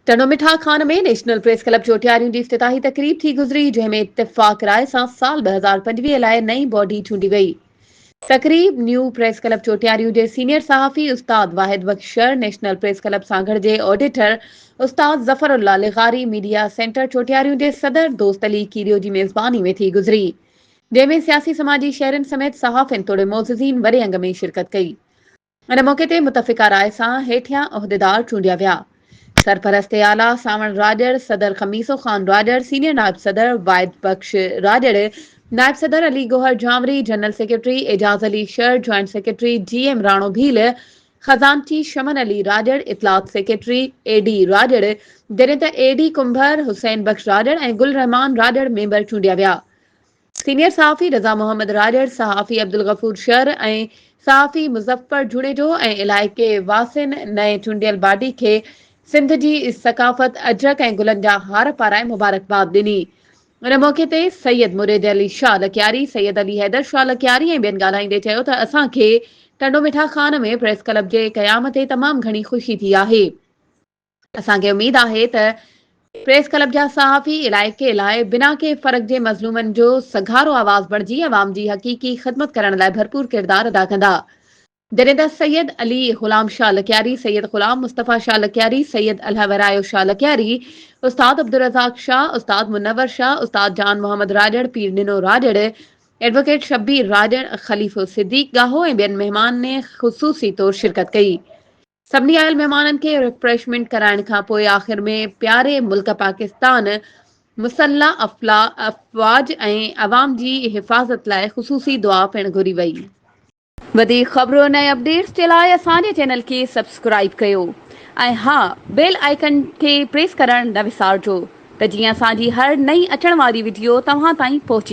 Tando Mitha Khan ۾ national press club Chotiariyon جي افتتاحي تقريب ٿي گذري، جنهن ۾ اتفاق راء سان سال 2025 لاء نئين باڊي چونڊي وئي. تقريب نيو پريس ڪلب چوٽياريون جي سينيئر صحافي استاد Wahid Bakhsh Shar, national press club Sanghar جي آڊيٽر استاد ظفر الله لغاري، ميڊيا سينٽر چوٽياريون جي صدر دوست علي ڪيريو جي ميزباني ۾ ٿي گذري، جنهن ۾ سياسي سماجي شهرين سميت صحافين توڙي معززين وڏي انگ ۾ شرڪت ڪئي. ان موقعي تي متفقه راء سان هيٺيان عهديدار چونڊيا ويا، سرپرست اعليٰ سانوڻ راڄڙ، صدر خميسو خان راڄڙ، سينيئر نائب صدر واحد بخش راڄڙ، نائب صدر Ali Gohar Janwari, general secretary Ejaz Ali Shar, joint secretary G M Rano Bheel, خزانچي شمن علي راڄڙ، اطلاعات سيڪريٽري اي ڊي راڄڙ، جڏهن ته اي ڊي ڪنڀر حسين بخش راڄڙ ۽ گل رحمان راڄڙ ميمبر چونڊيا ويا. سينيئر صحافي رضا محمد راڄڙ، صحافي عبدالغفور شر ۽ صحافي مظفر جوڻيجو ۽ علائقي واسين نئين چونڊيل باڊي کي سنڌ جي ثقافت اجرڪ ۽ گلن جا هار پارائي مبارڪباد ڏني. ان موقعي تي سيد مريد علي شاهه لڪياري، سيد علي حيدر شاهه لڪياري ۽ ٻين ڳالهائيندي چيو ته اسان کي ٽنڊو مٺا خان ۾ پريس ڪلب جي قيام تي تمام گهڻي خوشي ٿي آهي. اسان کي اميد آهي ته پريس ڪلب جا صحافي علائقي لاء بنا ڪنهن فرق جي مظلومن جو سگهارو آواز بڻجي عوام جي حقيقي خدمت ڪرڻ لاء ڀرپور ڪردار ادا ڪندا. جڏهن ته سيد علي غلام شاهه لڪياري، سيد غلام مصطفيٰ شاهه لڪياري، سيد الهه ورايو شاهه لڪياري، استاد عبدالرزاق شاهه، استاد منور شاهه، استاد جان محمد راڄڙ، پير ڏنو راڄڙ، ايڊووڪيٽ شبير راڄڙ، خليفو صديق ڳاهو ۽ ٻين مهمان خصوصي طور شرڪت ڪئي. سڀني آيل مهمانن کي ريفريشمينٽ ڪرائڻ کان پوء آخر ۾ پياري ملڪ پاڪستان مسلح افواج ۽ عوام جي حفاظت لاء خصوصي دعا پڻ گهري وئي. وڌيڪ خبرن ۽ اپڊيٽس جي لاء اسان جي چينل کي سبسڪرائيب ڪيو ۽ ها بيل آئيڪن کي پريس ڪرڻ نه وسارجو ته جيئن اسان جي هر نئين اچڻ واري وڊيو توهان تائين پهچي.